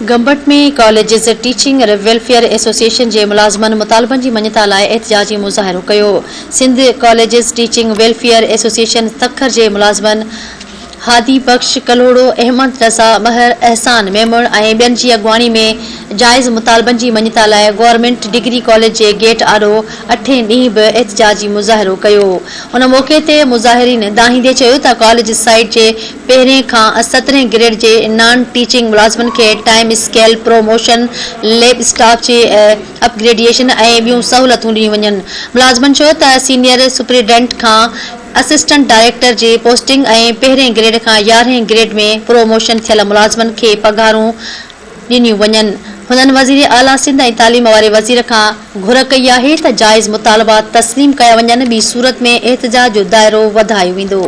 Gambat ۾ colleges teaching welfare association جي ملازمن مطالبن جي مڃتا لاء احتجاجي مظاهرو ڪيو. Sindh colleges teaching welfare association Sukkur جي ملازمن هادي بخش ڪلهوڙو، احمد رضا مهر، احسان ميمڻ ۽ ٻين جي اڳواڻي ۾ جائز مطالبن جي مڃتا لاء گورنمينٽ ڊگري ڪاليج جي گيٽ آڏو اٺين ڏينهن به احتجاجي مظاهرو ڪيو. ان موقعي تي مظاهرين دانهيندي چيو ته ڪاليج سائيٽ جي پهرين کان سترهين گريڊ جي نان ٽيچنگ ملازمن کي time scale promotion, lab staff جي اپ گريڊيشن ۽ ٻيون سهولتون ڏنيون وڃن. ملازمن چيو ته سينيئر سپرنٽينڊنٽ کان اسسٽنٽ ڊائريڪٽر جي پوسٽنگ ۽ پهرين گريڊ کان يارهين گريڊ ۾ پروموشن ٿيل ملازمن کي پگهارون ڏنيون وڃن. هنن وزير اعليٰ سنڌ ۽ تعليم واري وزير کان گهر ڪئي آهي ته جائز مطالبا تسليم ڪيا وڃن ٻي صورت ۾ احتجاج جو دائرو وڌايو ويندو.